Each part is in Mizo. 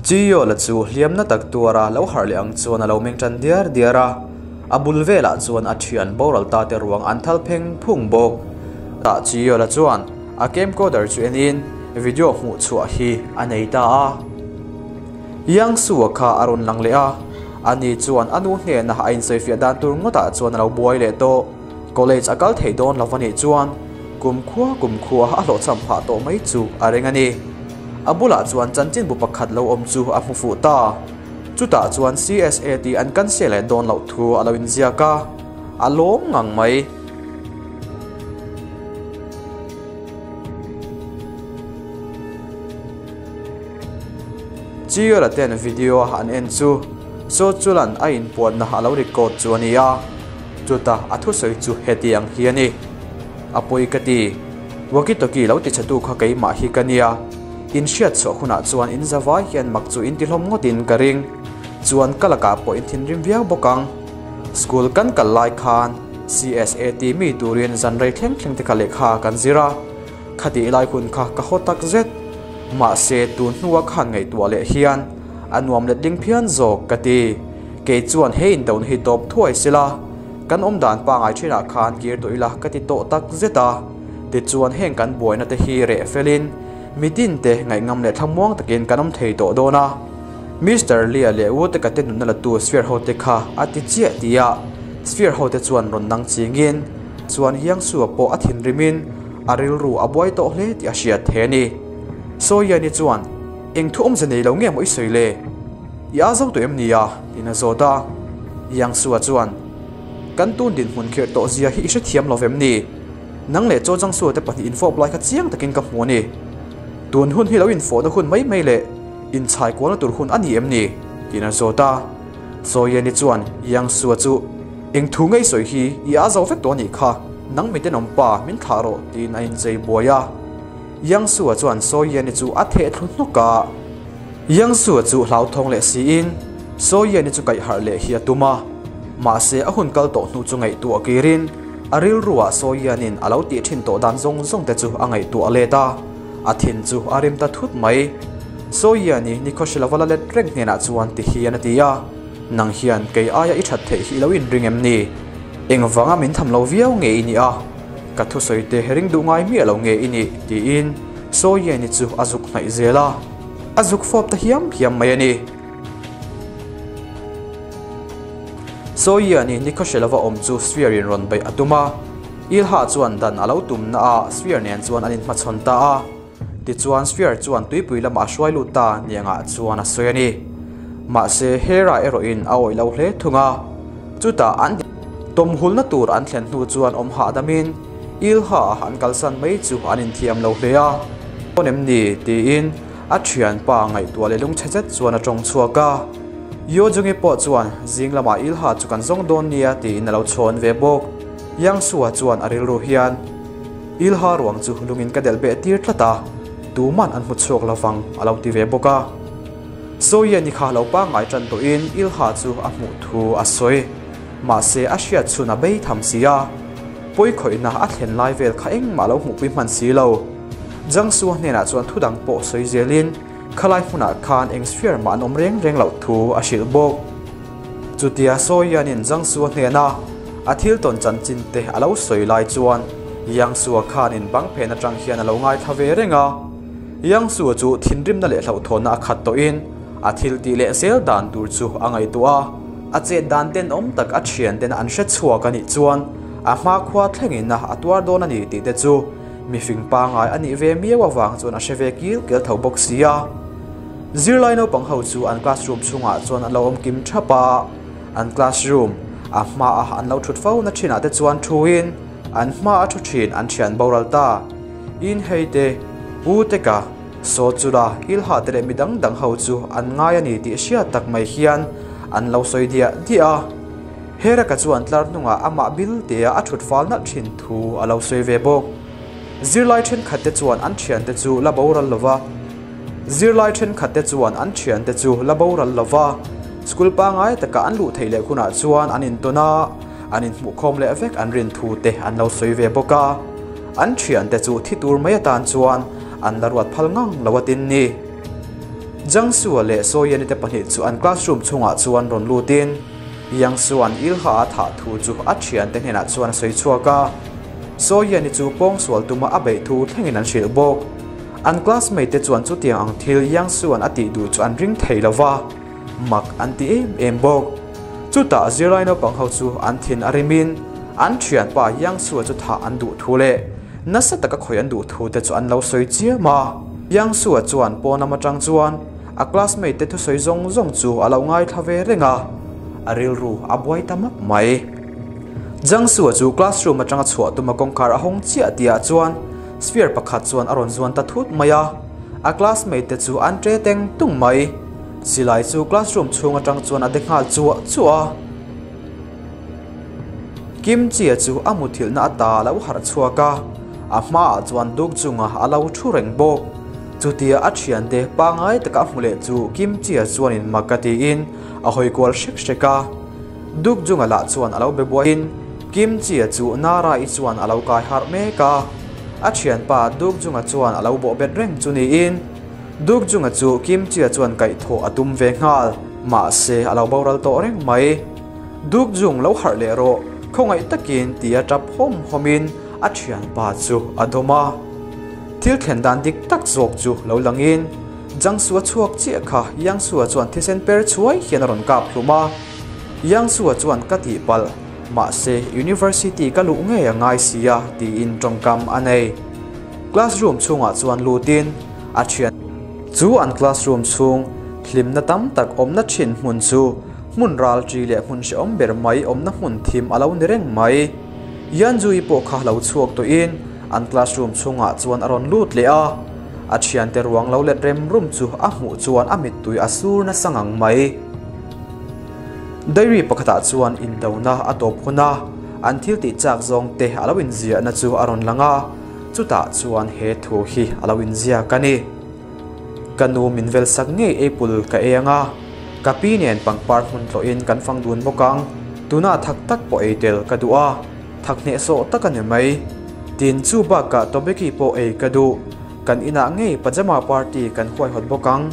Chiyola chu hliam na tak tuara lo harh leh ang chuan a lo meng tan diar diar a, a bul velah chuan a thian boral ta te ruang an thal pheng phung bawk. Tah Chiyola chuan a camcorder chu enin video hmuh chhuah hi a nei ta a. Yang Sua kha a rawn lang leh a, ani chuan a nu hnenah a insawifiah dan tur ngawtah chuan a lo buai leh tawh. College a kal thei dawn lo a nih chuan kumkhua kumkhua a hlawhchham phah tawh mai chu a ring a ni. A bulah chuan chanchinbu pakhat lo awm chu a hmu fuh ta. Chutah chuan CSAT an cancel leh dawn loh thu a lo inziak a, a lawm ngang mai. Chiyola ten video a an en chu Sochulan a inpuanna a lo record chu a ni a, chutah a thusawi chu heti ang hi a ni. A pawi ka ti, walkie-talkie lo tichhetu kha keimah hi ka nia, in hriat chhuah hunah chuan in zavai hian mak chu in ti hlawm ngawtin ka ring, chuan ka lakah pawh in thinrim viau bawk ang. School kan kal lai khan CSAT mi turin zan rei thleng thleng te kha lehkha kan zir a, Khatih lai hun kha ka haw tak zet. Mahse, tun hnua khan ngaihtuah leh hian a nuam letling phian zawk ka ti. Kei chuan he indohna hi tawp thuai sela, kan awm dan pangai thinah khan kir tawh ila ka ti tawh tak zet a. Tichuan heng kan buaina te hi reh felin mitin te ngaihngam leh thlamuang takin kan awm thei tawh dawn a. Mister Lia leh U te ka te nunna latu Sphere ho te kha a ti chiah tih a, Sphere ho te chuan rawn nang chingin chuan Hiangsua pawh a thinrimin a rilru a buai tawh hle tih a hriat thei a ni. Sawiani chuan, Eng thu awmze nei lo nge maw i sawi le? I a zo tawh em ni a? tiin a zawt a. Yangsua chuan, Kan tun dinhmun khirh tawh zia hi i hrethiam lo vem ni? Nang leh Chaw Changsua te pahnih infawp lai kha chiang takin ka hmu a ni. Tun hun hi lo infawhna hun mai mai leh inchhai kualna tur hun a ni em ni? tiin a zawt a. Sawiani chuan Yangsua chu, Eng thu ngei sawi hi i a zo vek tawh a nih kha, nang mi tenawm pa min thlah rawh tiin a inchei buai a. Yangsua chuan Sawiani chu a theh thlu hnawk a. Yangsua chu hlauthawng leh siin Sawiani chu kaih harh leh hi a tum a. Mahse a hun kal tawh hnu chu ngaihtuah kirin a rilruah Sawianin a lo tih thin tawh dan zawng zawng te chu a ngaihtuah let a, a thin chu a rim ta thut mai. Sawiani nikhawhrilova la let reng hnenah chuan ti hian a ti a. Nang hian kei aia i that theih hi i lo inring em ni? Engvanga min tham lo viau nge i nih a? Ka thusawi te ring duh ngai miah lo nge i nih? tiin Sawieni chu a zuk hnaih zel a, a zuk fawp ta hiam hiam mai a ni. Sawieni ni khawhre lova awm chu Sphere in rawn beih a tum a, Ilha chuan dan a lo tumna ah Sphere nen chuan an inhmachhawn ta a. Tichuan Sphere chuan tuipui lamah a hruai lut ta niangah chuan a sawi a ni. Mahse Hera erawhin a awih lo hle thung a. Chutah an tawmhulna tur an thlen hnu chuan awm hahdamin Ilha a an kalsan mai chu an inthiam lo hle a. Dawn em ni? tiin a thianpa ngaihtuah leh lungchhe zet chuan a tawng chhuak a. Yojungi pawh chuan zing lamah Ilha chu kan zawng dawn nia tiin a lo chhawn ve bawk. Yangsua chuan a rilru hian. Ilha ruang chu lungin ka delh beh tir tlat a, tuman an hmu chhuak lovang a lo ti ve bawk a. Sawiani kha lo pangngai tan tawhin Ilha chu a hmuh thu a sawi. Mahse a hriat chhun a bei tham si a, pawi khawihna a thlen lai vel kha engmah lo hmuhpui hman si lo. Jiangsu hnenah chuan thu dang pawh sawi zelin khalai hmunah khan eng sphere mah an awm reng reng loh thu a hrilh bawk. Chutia Sawianin Jiangsu hnena a thil tawn chanchin te a lo sawi lai chuan Jiangsu khanin bang phen atang hian a lo ngaithla ve reng a. Jiangsu chu thinrimna leh hlauhthawnna a khat tawhin a thil tih leh zel dan tur chu a ngaihtuah a. A chet dan tenawm tak a thian ten an hre chhuak a nih chuan a hmakhua thlengin a tuar dawn a ni tih te chu mifing pangai a nih ve miau avang chuan a hre ve kil kel tho bawk si a. Zirlai naupang ho chu an classroom chhungah chuan an lo awm kim thap a, an classroom a hmaah an lo thut fo na thinah te chuan thuin an hma a thu thin an thian boral ta. In hei te, U te ka, saw chula ilha te leh mi dang dang ho chu an ngai a ni tih hriat tak mai hian an lo sawi diah diah a. Heraka chuan tlar hnungah amah bil tea a thut fal nalh thin thu a lo sawi ve bawk. Zirlai thenkhatte chuan an thiante chu la boral lova. Zirlai thenkhatte chuan an thiante chu la boral lova, school pangngai taka an luh theih leh hunah chuan an intawn a, an inhmuhkhawm leh vek an rin thu te an lo sawi ve bawk a. An thiante chu thi tur mai atan chuan an la ruat phal ngang lo a tin ni. Jang Soo-a leh Soo-yeon-i te pahnih chu an classroom chhungah chuan rawn lutin Yang Soo-a'n Ilha a thah thu chu a thiante hnenah chuan a sawi chhuak a. Soo-yeon-i chu pawngsual tuma a beih thu thlengin an hrilh bawk. An classmate te chuan chutiang ang thil Yang Soo-a'n a tih duh chu an ring thei lo va, mak an ti em em bawk. Chutah zirlai naupang ho chu an thin a rimin an thianpa Yang Soo-a chu thah an duh thu leh nasa taka khawih an duh thu te chu an lo sawi chiam a. Yang Soo-a chuan pawn lam atang chuan a classmate te thusawi zawng zawng chu a lo ngaithla ve reng a, a rilru a buai ta map mai. Jang Soo-a chu classroom atanga chhuah tuma kawngkhar a hawng chiah tihah chuan sphere pakhat chuan a rawn zuan ta thut mai a, a classmate te chu an tre teng tung mai. Silai chu classroom chhung atang chuan a de nghal chuah chuah a. Kim Chia chu a muthilhna ata a lo harh chhuak a, a hmaah chuan duk chunga a lo thu reng bawk. Chutia a thiante pangngai taka a hmu leh chu Kim Chia chuanin mak a tiin a hawi kual hrek hrek a. Duk chunga lah chuan a lo be buaiin Kim Chia chu Nara-i chuan a lo kai harh mek a. A thianpa Duk chunga chuan a lo bawh bet reng chu niin Duk chunga chu Kim Chia chuan kaihthawh a tum ve nghal. Mahse a lo boral tawh reng mai. Duk Jung lo harh leh rawh, khawngaih takin tia tap hawm hawmin a thianpa chu a dawm a. Thil thlen dan dik tak zawk chu lo langin Jang Sua chhuak chiah kha Yang Sua chuan thisen per chhuai hian a rawn kap hlum a. Yang Sua chuan ka tihpalh, mahse university ka luh ngei a ngai sia tiin tawngkam a nei. Classroom chhungah chuan lutin a thian. Chu an classroom chhung hlimna tam tak awmna thin hmun chu Hmun ral ṭi leh hmun hrehawm ber mai awmna hmun thim a lo ni reng mai. Yanzui pawh kha lo chhuak tawhin an classroom chhungah chuan a rawn lut leh a, a thiante ruang lo let rem rum chu a hmuh chuan a mittui a sur nasa ngang mai. Diary pakhatah chuan indona a tawp hun a, an thil tih chak zawng te a lo inziahna chu a rawn lang a, chutah chuan he thu hi a lo inziak a ni. Ka nu min vel sak ngei apple ka ei anga, ka pi nen pangpar hmun tlawhin kan fang dun bawk ang, tunah thak tak pawh ei tel ka duh a, thak hnehsawh tak a ni mai. Tin, chu bakah tobeki pawh ei ka duh, kan inah ngei pajama party kan huaihawt bawk ang,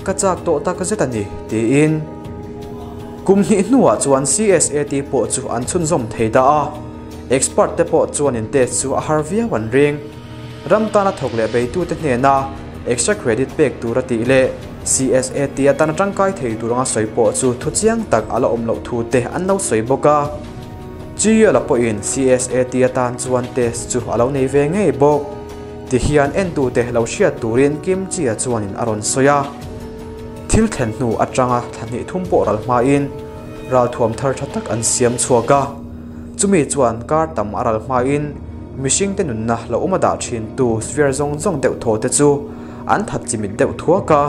ka chak tawh tak zet a ni, tiin. Kum hnih hnuah chuan CSAT pawh chu an chhunzawm thei ta a, expert te pawh chuan in test chu a har viau an ring. Ram tana thawk leh beitute hnena extra credit pek tur a tih leh CSAT atana tangkai thei tur anga sawi pawh chu thu chiang tak a la awm loh thu te an lo sawi bawk a. Chiyuala pawhin CSAT atan chuan test chu a lo nei ve ngei bawk. Tihian entute lo hriat turin Kim Chia chuanin a rawn sawi a. Thil thlen hnu atanga thla hnih thum pawh ral hmain ralthuam thar tha tak an siam chhuak a. Chumi chuan kar tam a ral hmain mihringte nunna lo awm a dah thintu sphere zawng zawng deuh thaw te chu an that chimit deuh thuak a.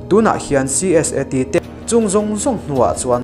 Tunah hian CSAT te chung zawng zawng hnuah chuan.